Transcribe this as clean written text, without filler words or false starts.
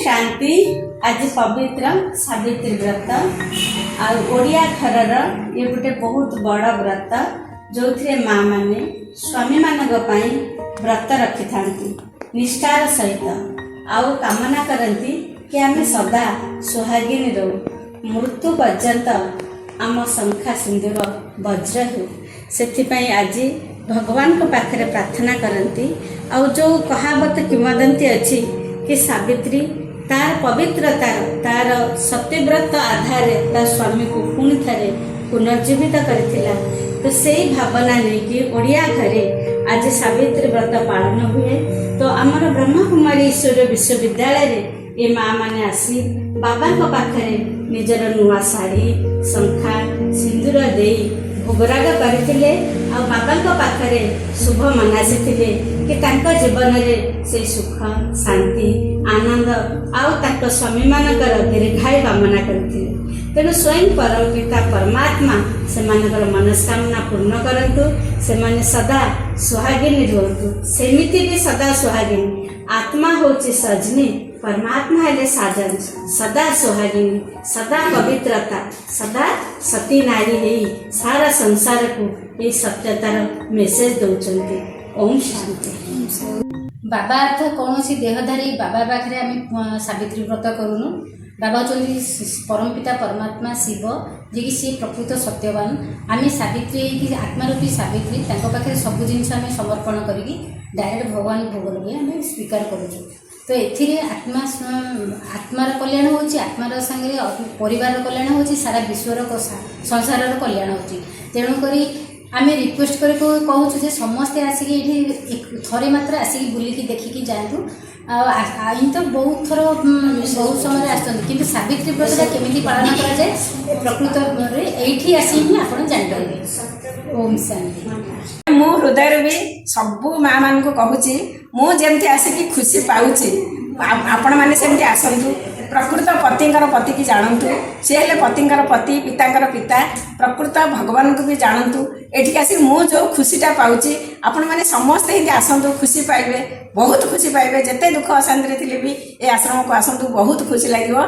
ଶାନ୍ତି। ଆଜି ପବିତ୍ର ସାବିତ୍ରୀ ବ୍ରତ ଆଉ ଓଡ଼ିଆ ଘରର ଇଏ ଗୋଟେ ବହୁତ ବଡ଼ ବ୍ରତ, ଯେଉଁଥିରେ ମା ମାନେ ସ୍ୱାମୀମାନଙ୍କ ପାଇଁ ବ୍ରତ ରଖିଥାନ୍ତି ନିଷ୍ଠାର ସହିତ ଆଉ କାମନା କରନ୍ତି କି ଆମେ ସଦା ସୁହାଗିନୀ ରହୁ, ମୃତ୍ୟୁ ପର୍ଯ୍ୟନ୍ତ ଆମ ଶଙ୍ଖା ସିନ୍ଦୁର ବଜ୍ର ହେଉ। ସେଥିପାଇଁ ଆଜି ଭଗବାନଙ୍କ ପାଖରେ ପ୍ରାର୍ଥନା କରନ୍ତି। ଆଉ ଯେଉଁ କହାବତ, କିମ୍ବଦନ୍ତୀ ଅଛି କି ସାବିତ୍ରୀ ତାର ପବିତ୍ରତାର, ତାର ସତୀବ୍ରତ ଆଧାରରେ ତା ସ୍ୱାମୀକୁ ପୁଣି ଥରେ ପୁନର୍ଜୀବିତ କରିଥିଲା। ତ ସେଇ ଭାବନା ନେଇକି ଓଡ଼ିଆ ଘରେ ଆଜି ସାବିତ୍ରୀ ବ୍ରତ ପାଳନ ହୁଏ। ତ ଆମର ବ୍ରହ୍ମକୁମାରୀ ଈଶ୍ୱରୀୟ ବିଶ୍ୱବିଦ୍ୟାଳୟରେ ଏ ମା ମାନେ ଆସି ବାବାଙ୍କ ପାଖରେ ନିଜର ନୂଆ ଶାଢ଼ୀ, ଶଙ୍ଖା, ସିନ୍ଦୁର ଦେଇ ଭୋଗରାଗ କରିଥିଲେ ଆଉ ବାବାଙ୍କ ପାଖରେ ଶୁଭ ମନାସିଥିଲେ କି ତାଙ୍କ ଜୀବନରେ ସେଇ ସୁଖ, ଶାନ୍ତି, ଆନନ୍ଦ ଆଉ ତାଙ୍କ ସ୍ୱାମୀମାନଙ୍କର ଦୀର୍ଘାୟୁ କାମନା କରିଥିଲେ। ତେଣୁ ସ୍ୱୟଂ ପରମ ପିତା ପରମାତ୍ମା ସେମାନଙ୍କର ମନସ୍କାମନା ପୂର୍ଣ୍ଣ କରନ୍ତୁ, ସେମାନେ ସଦା ସୁହାଗିନୀ ରୁହନ୍ତୁ। ସେମିତି ବି ସଦା ସୁହାଗିନୀ। ଆତ୍ମା ହେଉଛି ସଜନୀ, ପରମାତ୍ମା ହେଲେ ସାଜନ। ସଦା ସୁହାଗିନୀ, ସଦା ପବିତ୍ରତା, ସଦା ସତୀ ନାରୀ ହେଇ ସାରା ସଂସାରକୁ ଏଇ ସତ୍ୟତାର ମେସେଜ ଦେଉଛନ୍ତି। ଓମ୍ ଶାନ୍ତି। ବାବା ଅର୍ଥ କୌଣସି ଦେହଧାରୀ ବାବା ପାଖରେ ଆମେ ସାବିତ୍ରୀ ବ୍ରତ କରୁନୁ। ବାବା ହେଉଛନ୍ତି ପରମପିତା ପରମାତ୍ମା ଶିବ, ଯିଏକି ସିଏ ପ୍ରକୃତ ସତ୍ୟବାନ। ଆମେ ସାବିତ୍ରୀ ହେଇକି, ଆତ୍ମାରୂପୀ ସାବିତ୍ରୀ, ତାଙ୍କ ପାଖରେ ସବୁ ଜିନିଷ ଆମେ ସମର୍ପଣ କରିକି ଡାଇରେକ୍ଟ ଭଗବାନ ଭୋଗ ଲଗେଇ ଆମେ ସ୍ୱୀକାର କରୁଛୁ। ତ ଏଥିରେ ଆତ୍ମାର କଲ୍ୟାଣ ହେଉଛି, ଆତ୍ମାର ସାଙ୍ଗରେ ପରିବାରର କଲ୍ୟାଣ ହେଉଛି, ସାରା ବିଶ୍ୱର ସଂସାରର କଲ୍ୟାଣ ହେଉଛି। ତେଣୁକରି ଆମେ ରିକ୍ୱେଷ୍ଟ କରି କହୁଛୁ ଯେ ସମସ୍ତେ ଆସିକି ଏଇଠି ଥରେ ମାତ୍ର ଆସିକି ବୁଲିକି ଦେଖିକି ଯାଆନ୍ତୁ। ଆଉ ଏମିତି ତ ବହୁତ ଥର ବହୁତ ସମୟରେ ଆସୁଛନ୍ତି, କିନ୍ତୁ ସାବିତ୍ରୀ ବ୍ରତଟା କେମିତି ପାଳନ କରାଯାଏ, ପ୍ରକୃତରେ ଏଇଠି ଆସି ହିଁ ଆପଣ ଜାଣିପାରିବେ। ଓମ୍ ଶାନ୍ତି। ମୁଁ ହୃଦୟରୁ ବି ସବୁ ମା ମାନଙ୍କୁ କହୁଛି, ମୁଁ ଯେମିତି ଆସିକି ଖୁସି ପାଉଛି, ଆପଣମାନେ ସେମିତି ଆସନ୍ତୁ। ପ୍ରକୃତ ପତିଙ୍କର ପତିକି ଜାଣନ୍ତୁ। ସେ ହେଲେ ପତିଙ୍କର ପତି, ପିତାଙ୍କର ପିତା। ପ୍ରକୃତ ଭଗବାନଙ୍କୁ ବି ଜାଣନ୍ତୁ। ଏଠିକି ଆସିକି ମୁଁ ଯେଉଁ ଖୁସିଟା ପାଉଛି, ଆପଣମାନେ ସମସ୍ତେ ଏମିତି ଆସନ୍ତୁ, ଖୁସି ପାଇବେ, ବହୁତ ଖୁସି ପାଇବେ। ଯେତେ ଦୁଃଖ ଅଶାନ୍ତିରେ ଥିଲେ ବି ଏ ଆଶ୍ରମକୁ ଆସନ୍ତୁ, ବହୁତ ଖୁସି ଲାଗିବ।